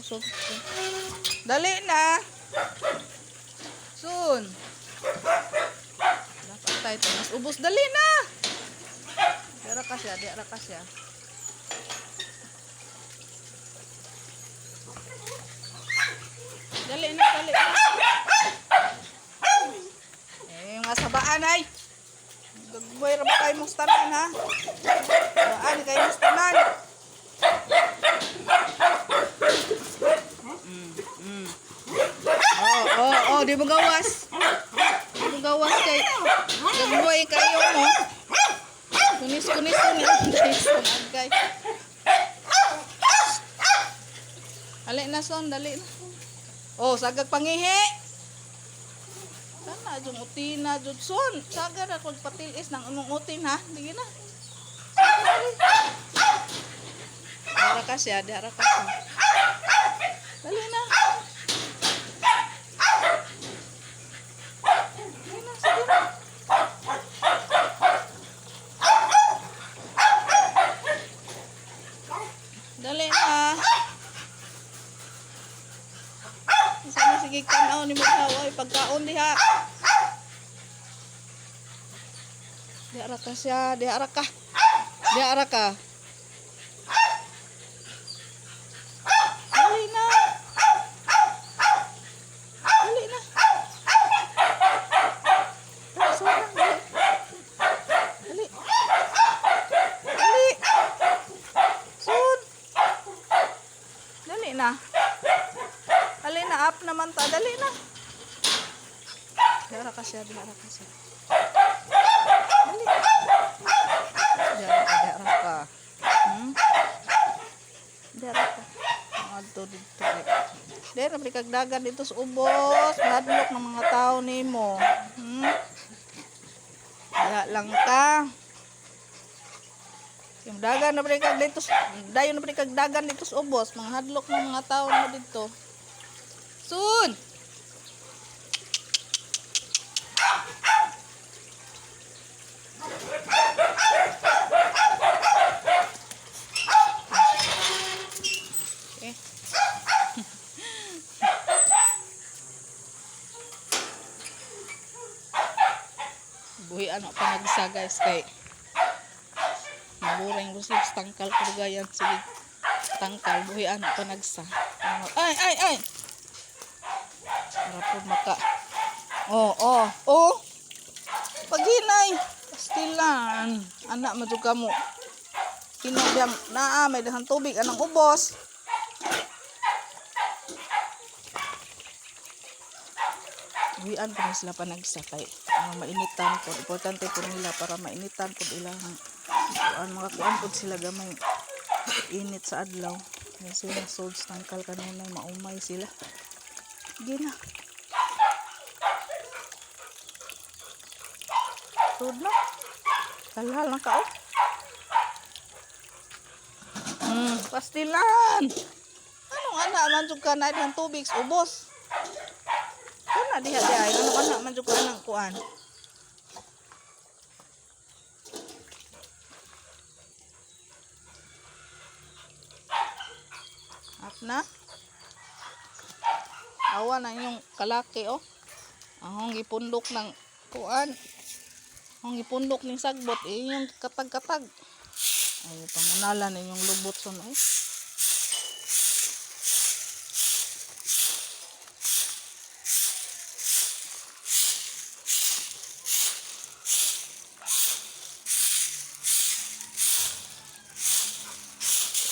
So, dali na. Soon. Dapat tayo ito. Mas ubos. Dali na. Dara ka siya. Dara ka siya. Dali na, dali na. Eh, mga sabaan ay. Gagboy ra ba kayo mong tanan ha? Sabaan kayo mong tanan. Oh, di mo gawas. Di mo gawas kay gagboy kayo mo. Kunis kunis kunis. Agay. Dali na son, dali na. Oh, sagag pangihi. Sana jung utina jud son. Saga ra kog patilis ng imong utin ha. Dili na. Dara ka siya, dara ka siya. Dali na. Dali na, sige na. Dali na. Sana sige kanaw ni mo oy pagkaon diha. Diha ra ka siya, diha ra ka. Diha ra ka. Dali na. Dali na. Dali, suwat na. Dali. Dali. Dali. Sud. Dali na. Dali na, up naman ta. Dali na. Dara ka siya, dara ka siya. Dali. Dara ka, dara ka. Dara ka. Adto dito. Ay. Dara bali kag dagan dito sa ubos, madlok ng mga tao nimo. Wala lang ka. Yung dagan na bali kag dito, dayon na bali kag dagan dito sa ubos, mga hadlok ng mga tao mo dito. Soon. Okay. Buhi ano pa nagsa guys kay maburing gusto tangkal ko gayan sige tangkal buhi ano pa nagsa. Ay ay ay. Para po maka. Oh. Paghinay. Pastilan. Anak mo jud kamo. Kinabyang naa may dahang tubig anang ubos. Buhian po na sila panagsakay. Mainitan po. Importante po nila para mainitan po ilang kuan mga kuan po sila gamay init sa adlaw. Kasi na sods tangkal kanunay maumay sila. Gina. Sod na. Kalhal na ka oh. Pastilan. Anong anak man jud ka na dihang tubig sa ubos? Kana diha diha ay anong anak man jud ka nang kuan. Up na. Awa na inyong kalaki oh. Ahong gipundok ng kuan. Ahong gipundok ning sagbot eh, inyong katag-katag. Ay pamunala ninyong lubot son ay.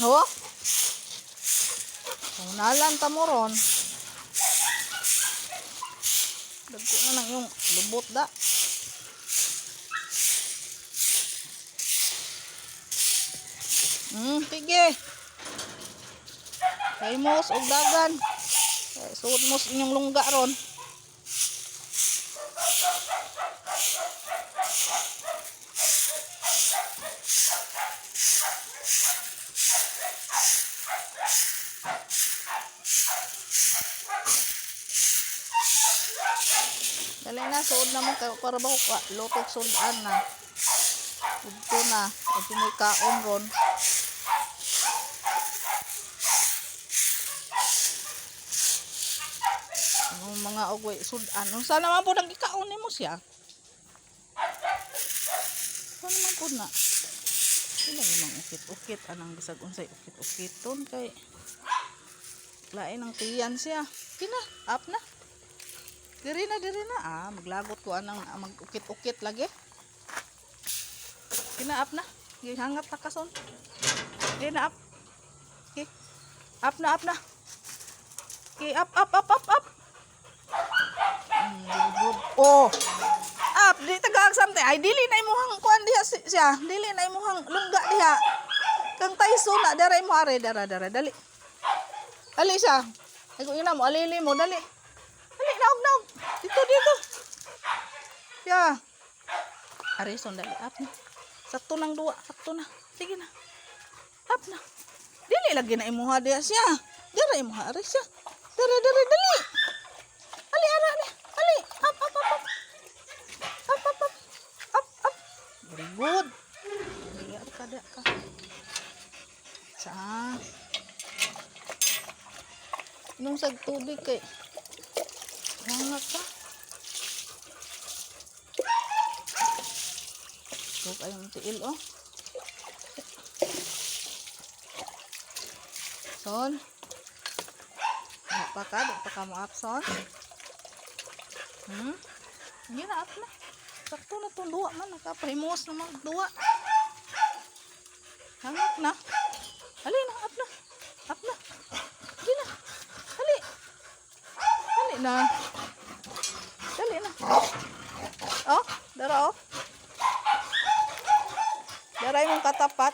Oh. Pamunalan ta mo ron. Dagko na lang yung lubot da. Sige. Kay mos og dagan. Kay suot mo sa inyong lungga ron. Dali na, suod na mo kay para ba ko lutok sudan na. Udto na, ug mo'y kaon ron. nga og way sudan. Unsa naman po nang gikaon nimo siya? Unsa naman po na? Sila mang ukit-ukit anang bisag unsay ukit-ukiton kay lain ang tiyan siya. Kina, up na. Diri na, diri na. Ah, maglagot ko anang mag-ukit-ukit lagi. Kina, up na. Gihangat na kason. Diri na, up. Okay. Up na, up na. Okay, up, up, up, up, up. Very good. Oh. Up, di tagaag samte. Ay, dili na imuhang kuan diha siya. Dili na imuhang lungga diha. Kang Tyson na, dara imo are, dara, dara, dali. Dali siya. Ay, kung ina mo, alili mo, dali. Dali, naog, naog. Dito, dito. Ya. Arison, dali, up na. Sakto nang duwa, sakto na. Sige na. Up na. Dili lagi na imuha diha siya. Dara imuha are siya. Dara, dara, dali. Ali, ara, ali. Ali, up, up, up, up. Up, up, up. Up, up. Very good. Dali, ka, diha ka. Sa. Inom sag tubig kay. Hangat ka. Huwag kayong tiil, oh. Son. Wala pa ka, di pa ka mo up, Son. Hindi na, up na. Sakto na itong duwa man. Nakapahimos na mga duwa. Hangat na. Ali na, up na. Up na. Dali na. Dali. Dali na. Dali na. Oh, dara oh. Dara imong katapat.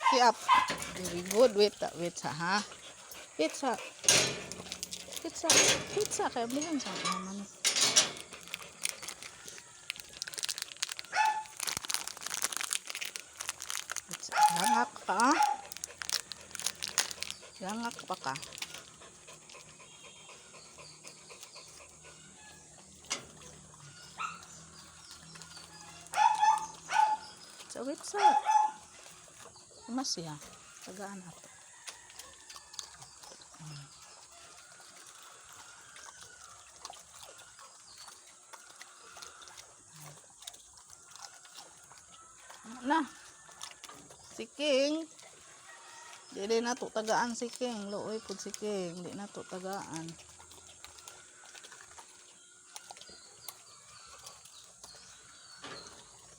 Okay, up. Very good. Wait, ah, wait sa ha. Wait sa. Wait sa. Wait sa. Kaya blihan sa naman. Wait sa. Langak ka. Ah. Langak pa ka. Sa wait sa. Mas siya. Tagaan ato. Na. Si King. Dili na to tagaan si King. Luoy pud si King. Di na to tagaan.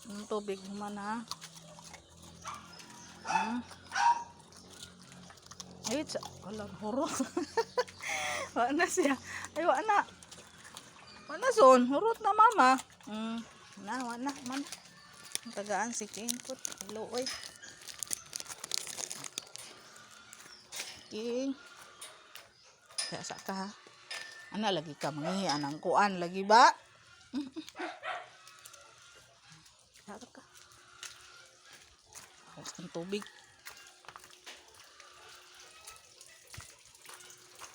Ang tubig human ha. Ay, tsa, wala, hurot. Wa na siya. Ay, wa na. Wa na, son. Hurot na, mama. Na, wa na, man. Ang tagaan si King put. Luoy. King. Kaya sa ka, ha? Ana, lagi ka mangihi. Anang kuan, lagi ba? Kaya ka. Tapos ng tubig.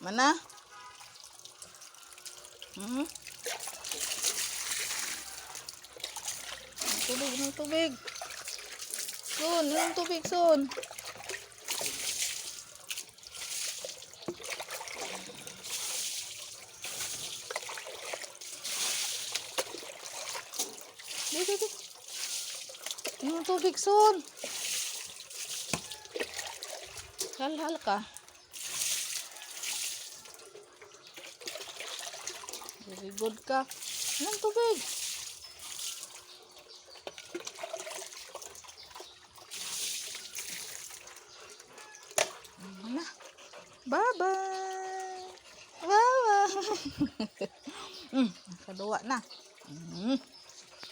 Mana? Tubig, inom tubig. Son, inom tubig, son. Dito, dito. Inom tubig, son. Halhal ka. Very good ka. Inom tubig. Ano na? Bye-bye! Bye-bye! Nakaduwa na.